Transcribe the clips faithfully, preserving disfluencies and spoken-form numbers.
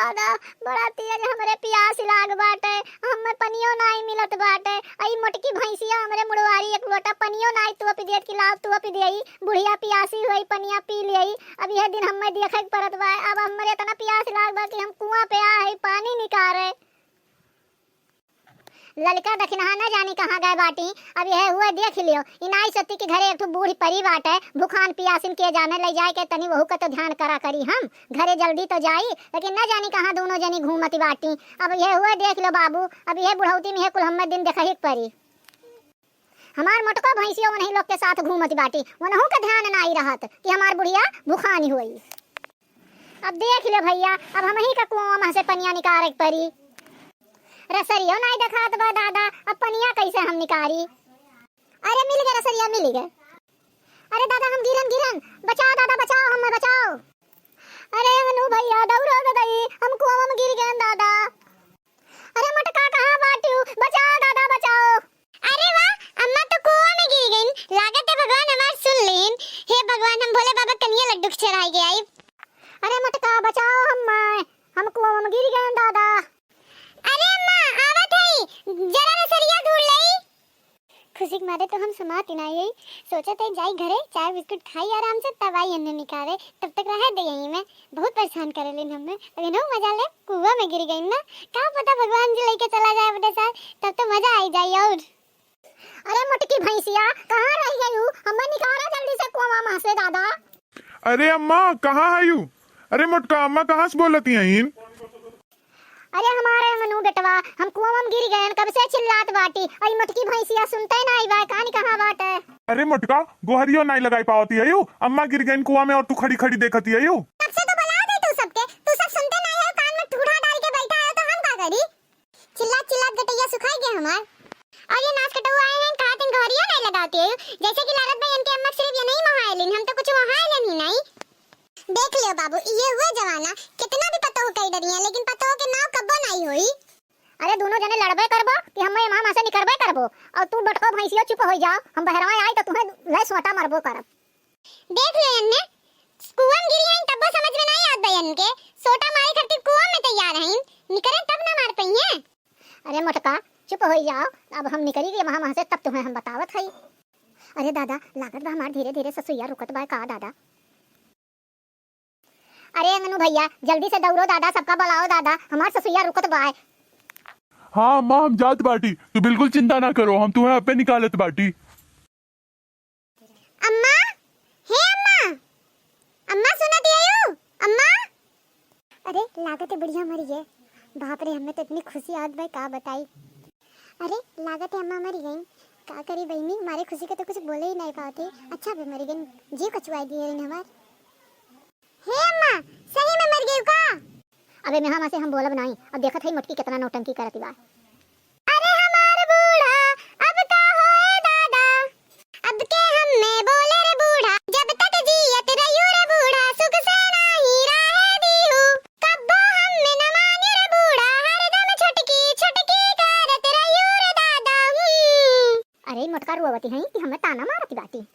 दादा, बड़ा तेज हमरे पियास लाग बाटे, हमें पनियो नाई मिलत बाटे। अई मोटकी भैंसिया हमरे मुड़वारी एक लोटा पनियो नाई तोपि देत कि लाव तोपि देई, बुढ़िया पियासी होई, पनिया पी लेई। अब यह दिन हमें देखे के परत बा। अब हमरे इतना पियास लाग बा कि हम कुआं पे आ है पानी निकारे। ललका दखिनहा न जानी कहाँ गए बाटी। अब यह हुआ देख लियो, इनाई सती के घरे एक ठो बूढ़ी परी बाटे, भुखान पियासिन के जाने, ले जाए के तनी वहू का तो ध्यान करा करी हम। घरे जल्दी तो जाई, लेकिन न जानी कहाँ दोनों जनी घूमती बाटी। अब यह हुआ देख लो बाबू, अब यह बुढ़ौती में यह कुल हमें दिन देखही के परी। हमार मोटको भैंसियो उन्हीं लोग के साथ घूमती बाटी, उनहू के ध्यान नाई रहत कि हमार बुढ़िया भुखानी होई। अब देख ले भैया, अब हमही का कुआं में से पनिया निकारे के परी। रसरियो नाई देखात बा दादा, अब पनिया कैसे हम निकारी? अरे मिल गए रसरिया, मिल गए। अरे दादा हम गिरन, गिरन, बचाओ दादा, बचाओ, हमें बचाओ। अरे अंगनू भैया दौड़ो ददई, हम कुआं में गिर गए दादा। अरे मोटका कहाँ बाटियो, बचाओ दादा बचाओ। अरे वाह, अम्मा तो कुआं में गिर गईन, लागत है भगवान हमार सुन लेन। हे भगवान, हम भोले बाबा कनिया लड्डू के चढ़ाई के आई। अरे मोटका बचाओ हमें, हम कुआं में गिर गए दादा। अरे अम्मा, आवत हई, जरा रसरिया धूल लई। खुशी के मारे तो हम समात ही नाई हई, सोचत हई जाई घरे, चाय बिस्कुट खाई आराम से, तब आई अन्ने निकाले, तब तक रहे दे यहीं में। बहुत परेशान करे लेन हमें, अभी ना मजा ले, कुआं में गिर गई ना, का पता भगवान जी लेके चला जाए अपने साथ, तब तो मजा आई जाए और। अरे मोटकी भैंसिया, कहाँ रह गई हूँ? हमें निकाला जल्दी से कुआं में से दादा। अरे अम्मा, कहाँ है यू? अरे मोटका अम्मा, कहाँ से बोलती हैं? अरे हमारे मनु बेटवा, हम कुआं में गिर गए, कब से चिल्लात बाटी। अरे मोटकी भैंसिया सुनते नाई बा, कान कहाँ बाटे? अरे मोटका, गोहरियो नाई लगाई पावती है यू। अम्मा गिर गई कुआं में और तू खड़ी खड़ी देखती है यू। तब से तो बुला दे तू सबके, तू सब सुनते नाई है, कान में ठूठा डाल के बैठा है तो हम का करी? चिल्लात चिल्लात गटैया सुखाई गया हमार। और ये नाच कटऊ आए हैं, कहा तीन गोहरियो नाई लगावती है, जैसे कि लागत भाई इनके अम्मा सिर्फ ये नहीं मोहाए लेन, हम तो कुछ मोहाए लेन ही नहीं। देख लियो बाबू, ये हुए जमाना, कितना भी पतोह कई डरिया, लेकिन पतोह के नाव कब्बो नाई होई। अरे दोनों जने लड़बे करबो कि हम ये मामा से निकरबे करबो, और तू बटको भैंसियो चुप हो जाओ, हम बहरवा आई तो तुम्हें ले सोटा मरबो करब। देख ले अन्ने, कुआं में गिरी हैं तब्बो समझ में नाई आवत बा इनके, सोटा मारे खातिर कुआं में तैयार हैं, निकरे तब ना मार पइहें। अरे मोटका, चुप हो जाओ, अब हम निकरी गए वहाँ, वहाँ से, तब तुम्हें हम बतावत हई। अरे दादा, लागत बा हमार धीरे धीरे ससुइया रुकत बा का दादा? अरे अंगनू भैया, जल्दी से दौड़ो दादा, सबका बुलाओ दादा, हमार ससुइया रुकत बा। हाँ अम्मा, हम जात बाटी, तू बिल्कुल चिंता ना करो, हम तुम्हें अबे निकालत बाटी। अम्मा, हे अम्मा, अम्मा सुनत हयू? अम्मा। अरे लागत है बुढ़िया मरी गए। बाप रे, हमें तो इतनी खुशी आवत बा, का बताई। अरे लागत है अम्मा मरी गई। का करी बहिनी, मारे खुशी के तो कुछ बोले ही नहीं पावत है। अच्छा बे मरी गई, जीव कचुआई दिए रही हमार। हे अम्मा, सही में मर गई का? अबे मेहा माँ से हम बोलब नाई, अब देखत हई मोटकी कितना नौटंकी करत बा। अरे हमार बूढ़ा, अब का होए दादा, अब के हम्मे बोले रे बूढ़ा, जब तक जियत रहियो रे बूढ़ा, सुख से नाही रहे दीहू, कब्बो हम्मे न मानी रे बूढ़ा, हरदम छोटकी छोटकी करत रहियो रे दादा। हम्म। अरे मोटका रोवती हई कि हमें ताना मारती बाटी।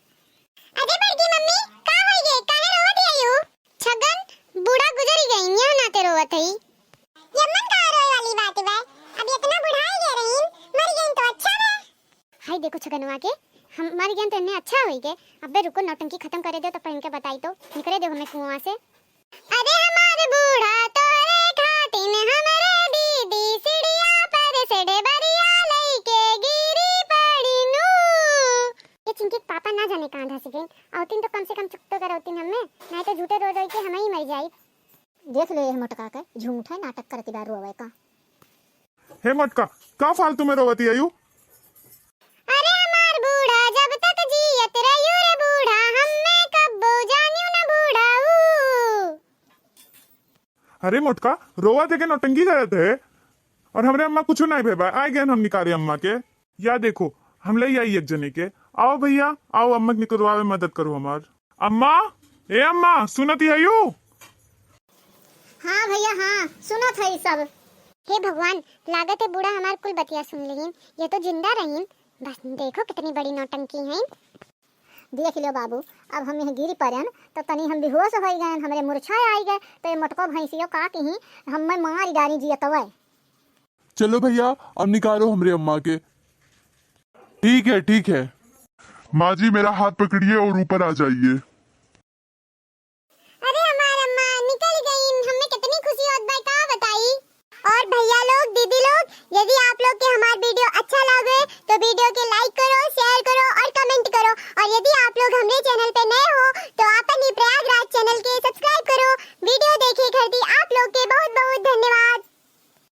अरे बड़की मम्मी, का होई गे? काहे रोवत हई हो? छगन, बूढ़ा गुजरी गईन, यह नाते रोवत हई। ये अम्मन का रोए वाली बात बा? अब इतना बुढ़ाई गए रहीन, मर गईन तो अच्छा बा। हाय देखो छगनवा के, हम मर गईन तो इन्हें अच्छा होई गे। अबे रुको, नौटंकी खत्म करे दो, तब पर इनके बताई तो। निकरे दो हमें कुआं से। अरे हमार बूढ़ा, तोरे खातिन हमरे दीदी सीढ़िया पर से ढेबरिया लइके गिरी पड़िनु। ये चिंकी के पापा ना जाने कहाँ धस गए, और तीन तो कम से कम चुप तो करौतीन हमें, नहीं तो झूठे रो रो के हम ही मर जाई। देख ले ये मोटका के, झूठे नाटक करती बा रोवे का। हे मोटका, का फालतू में रोवती आयु? अरे हमार बूढ़ा, जब तक जियत रहियो रे बूढ़ा, हम्मे कब्बो जानियो न बूढ़ा ऊ। अरे मोटका, रोवा देके नौटंकी करत है। और हमरे अम्मा कुछ नहीं भेबा, आए गए हम निकारे अम्मा के। या देखो, हम ले आई एक जने के। आओ भैया, आओ अम्मा के निकरवावे मदद करो हमार। अम्मा, ए अम्मा, सुनती है यू? हाँ भैया, हाँ, सुनत है सब। हे भगवान, लागत है बूढ़ा हमार कुल बतिया सुन लेहिन। ये तो जिंदा रहीन। बस देखो कितनी बड़ी नौटंकी है। देख लो बाबू, अब हम यहाँ गिर पड़ेन तो तनी हम बेहोश होइ गएन, हमरे मूर्छा आइ गए, तो ये मोटको भैंसियो का किहीं, हम्मे मारि डारी जियतवै। चलो भैया, अब निकालो हमरे अम्मा के। ठीक है, ठीक है। माँ जी, मेरा हाथ पकड़िए और ऊपर आ जाइए।